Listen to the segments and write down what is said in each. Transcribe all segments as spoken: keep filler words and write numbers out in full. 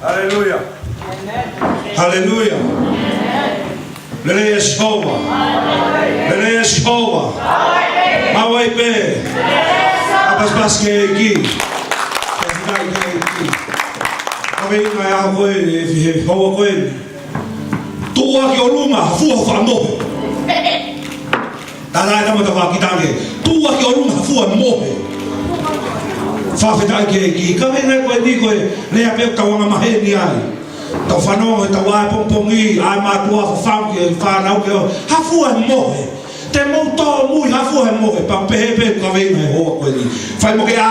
Haleluia. Haleluia. Lelei ʻa Sihova. Lelei ʻa Sihova. Maʻu ai pē. ʻA pasipasi ki he ʻEiki. Pasipasi ki he ʻEiki. Kaveinga ʻo e ʻaho ko eni, ʻi he houa ko eni. Tuʻu hake ʻi ʻolunga ha fua faʻa mohe. Tala e tama tau kitange. Tuʻu hake ʻi ʻolunga ha fua mohe. Fakafetaʻi ki he ʻEiki. Kaveinga ko eni ko e lea pē ʻoku tau anga maheni ai. Tau fanongo he tau ʻā pongipongi, ʻā mātuʻa, fafau ki he fānau ke ʻoua. Ha fua mohe. Te mou tōmui ha fua mohe. Pea pehē pē kaveinga he houa ko eni. Fai mo ke ʻā,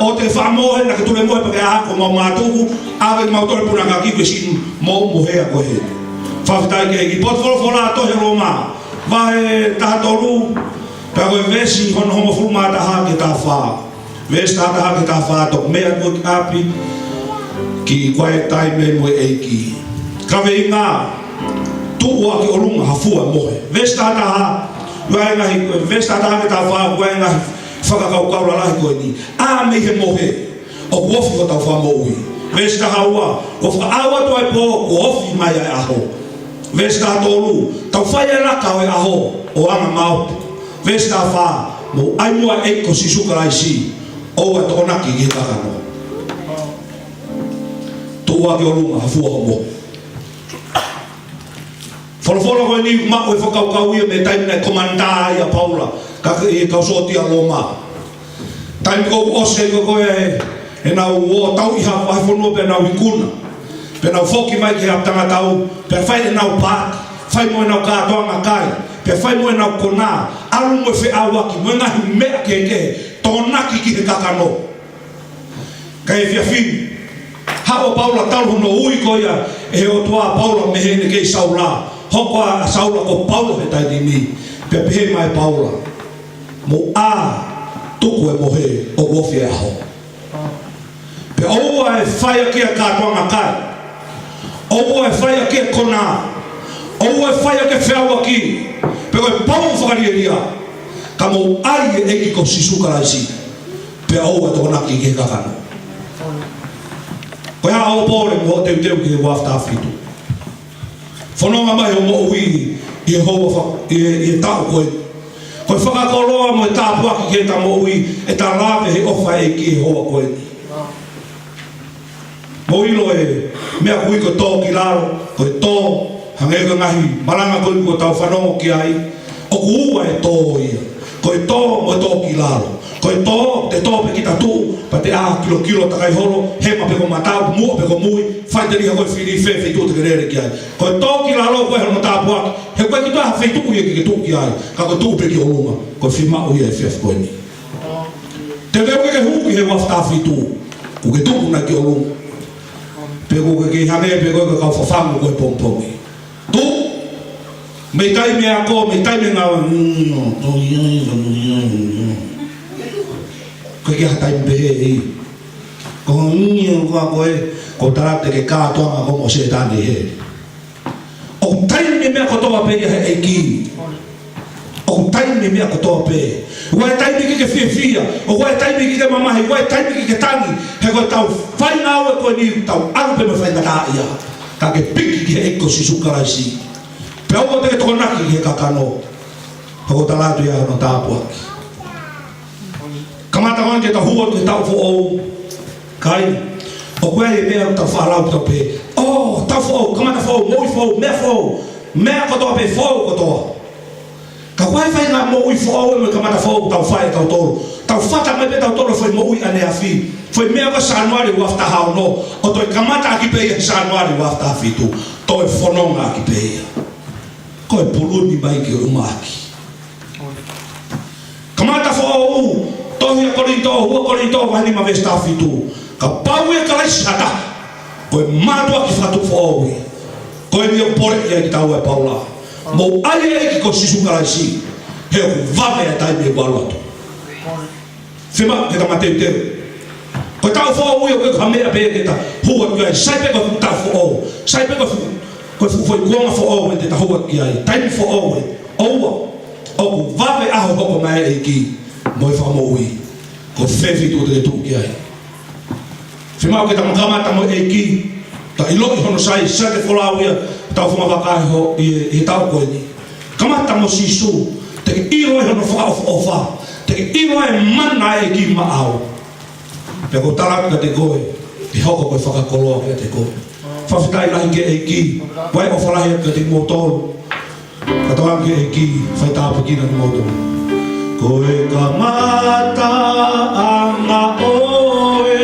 ʻoua te ke faʻa mohe, naʻa ke tulemohe pea ke ʻā ko mau mātuku, ʻave mau tole puna ka ki ke sinu, mou mohe ʻa koe he. Fakafetaʻi ki he ʻEiki. Potu folofola tohi Loma. Vahe taha tolu, pea ko e veesi hono hongofulu mā taha ki he taha fā. Veesi taha taha ki he taha fā, toki meʻa atu ki ʻapi, ki he quiet time mo e ʻEiki. Kaveinga, tuʻu hake ʻi ʻolunga ha fua mohe. Veesi taha taha, ʻoku ʻi ai e ngaahi, veesi taha taha ki he taha fā, ʻoku ʻi ai e ngaahi fakakaukau lalahi ko eni. ʻĀ mei he mohe, ʻoku ofi hotau fakamoʻui. Veesi taha ua, ʻoku fakaʻau atu ʻa e pō, kuo ofi mai ʻa e ʻaho. Veesi taha tolu, tau fai e laka ʻo e ʻaho, ʻo anga maopu. Veesi taha fā, mou ʻai muʻa ʻa e ʻEiki ko Sīsū Kalaisi, ʻoua ʻe tokonaki ki he kakano. Tuʻu hake ʻi ʻolunga ha fua mohe. Folofola ko eni maʻu e fakakaukau ia mei he taimi naʻe komanitā ai ʻa Paula, ka ke ʻi he kau sōtia Loma. Taimi ko ē ʻoku ʻosi ai ko ē ʻenau ō tauʻi ha vahefonua pea nau ikuna. Pea nau foki mai ki he ʻapitanga tau, pea fai ʻenau paati, fai mo ʻenau kātoanga kai, pea fai mo ʻenau konā, ʻalu mo e feʻauaki, mo e ngaahi meʻa kehekehe, tokonaki ki he kakano. Ka ʻi he efiafi ni, haʻu ʻa Paula talu hono ui ko ia ʻe he ʻOtua ʻa Paula mei heʻene kei Saula, hoko ʻa Saula ko Paula he taimi ni, pea pehē mai ʻe Paula. Mou ʻā, tuku e mohe, ʻoku ofi e ʻaho. Pea ʻoua ʻe fai ʻaki ʻa e kātoanga kai. ʻOua ʻe fai ʻaki ʻa e konā. ʻOua ʻe fai ʻaki ʻa e feʻauaki. Pe ko e pau fakalielia. Ka mou ʻai e ʻEiki ko Sīsū Kalaisi. Pea ʻoua ʻe tokonaki ki he kakano. Ko e hā hoʻo pole mo hoʻo teuteu ki he ua afe taha fitu? Fononga mai hoʻo moʻui ʻi he houa fa-, ʻi he, ʻi he taʻu ko ē. Ko e fakakoloa mo e tāpuaki ki heʻeta moʻui, ʻeta lave he ʻofa ʻa e ʻEiki he houa ko eni. Mou ʻilo e meʻa ʻoku ui ko e tō ki lalo, ko e tō, hangē ko e ngaahi malanga ko eni kuo tau fanongo ki ai, ʻoku ua e tō ia. Ko e tō mo e tō ki lalo. Ko e tō, te tō pē kita tuʻu, pea te ʻā kilokilo takai holo, hema pe ko matau, muʻa pe ko mui, faʻiteliha ko e fili fē feituʻu te ke lele ki ai. Ko e tō ki lalo ko e hono tāpuaki, he ʻoku ʻikai ke toe ʻi ai ha feituʻu ia ke ke tuʻu ki ai, ka ko e tuʻu pē ki ʻolunga, ko e fiemaʻu ia he efiafi ko eni. Te ke ʻoua ke ke hū ki he ua afe taha fitu, kuo ke tuʻu nai ki ʻolunga. Pe kuo ke kei hangē pē ko e kau fafangu ko ē pongipongi. Tuʻu, mei taimi e ako, mei taimi e ngāue, mm, no, no, no, no, no, no. Ko e kei ha taimi pehē ʻi. Ko e ngi e ua ko ē, ko e tala te ke kātoanga koe mo Sētane he. ʻOku taimi e meʻa kotoa pē ia he ʻEiki. ʻOku taimi e meʻa kotoa pē. ʻOku ʻi ai e taimi ke ke fiefia. ʻOku ʻi ai e taimi ke ke mamahi. ʻOku ʻi ai e taimi ke ke tangi. He ko ʻetau fai ngāue ko eni tau ʻalu pē mo e faingataʻaʻia. Ka ke piki ki he ʻEiki ko Sīsū Kalaisi. Pea ʻoua te ke tokonaki ki he kakano. He ʻoku tala atu ia hono tāpuaki. Kamata ko eni ke tau hū atu ki he taʻu foʻou. Kai. ʻOku ʻi ai e meʻa ʻoku tau faʻa lau tau pehē. ʻŌ, taʻu foʻou, kamata foʻou, moʻui foʻou, meʻa foʻou. Meʻa kotoa pē foʻou kotoa. Ka ʻoku ʻi ai e faʻahinga moʻui foʻou ʻe mo e kamata foʻou ʻoku tau fai ʻe tautolu. Tau fata mai pē tautolu e foʻi moʻui ʻaneafi. Foʻi meʻa ko Sānuali ua afe taha ono. ʻO toe kamata ʻaki pē ia Sānuali ua afe taha fitu. Toe fononga ʻaki pē ia. Ko e puluni mai ki ʻolunga ʻaki. Kamata foʻou, tohi ʻa Kolinitō, ua Kolinitō, vahe nima veesi taha fitu. Kapau ʻe Kalaisi ha taha, ko e mātuʻaki fakatupu foʻou ia. Ko eni ʻoku poleʻi ai kitaua ʻe Paula. Mou ʻai e ʻEiki ko Sīsū Kalaisi, he ʻoku vave ʻa e taimi ʻoku ʻalu atu. Fiemaʻu ke ta mateuteu. Ko e taʻu foʻou ia ʻoku ʻikai ko ha meʻa pē ke ta hū atu ki ai, sai pē ko e fuʻu taʻu foʻou, sai pē ko e fuʻu, ko e fuʻu foʻi kuonga foʻou ʻe te ta hū atu ki ai, taimi foʻou ē, ʻoua, ʻoku vave ʻaho hoko mai e ʻEiki mo e fakamoʻui, ko fē feituʻu te ke tuʻu ki ai. Fiemaʻu ke ta makamata mo e ʻEiki, Tau ʻiloʻi hono sai, sai ke folau ia, tau fungavaka ʻi he, ʻi he taʻu ko eni. Kamata mo Sīsū, te ke ʻilo ai hono fakaʻofoʻofa, te ke ʻilo ai e mana ʻa e ʻEiki maʻau. Pea ʻoku ou tala atu kiate koe, ʻe hoko ko e fakakoloa kiate koe. Fakafetaʻi lahi ki he ʻEiki, ʻoku ʻi ai e ʻofa lahi kiate kimoutolu. Kātoa ki he ʻEiki, fai tāpuekina kimoutolu. Ko e kamataʻanga ʻo e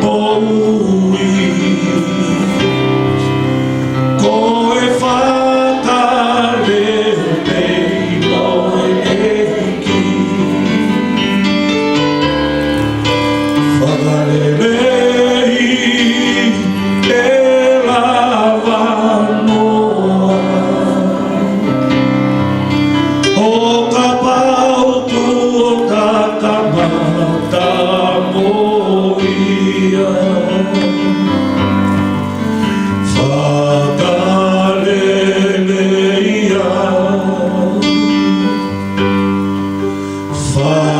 moʻui, ko e fakalele pē ʻo e ʻEiki. Fakalelei ʻe lava noa, ʻo kapau kuo ta kamata mo ia. Fakalelei ia. Fa-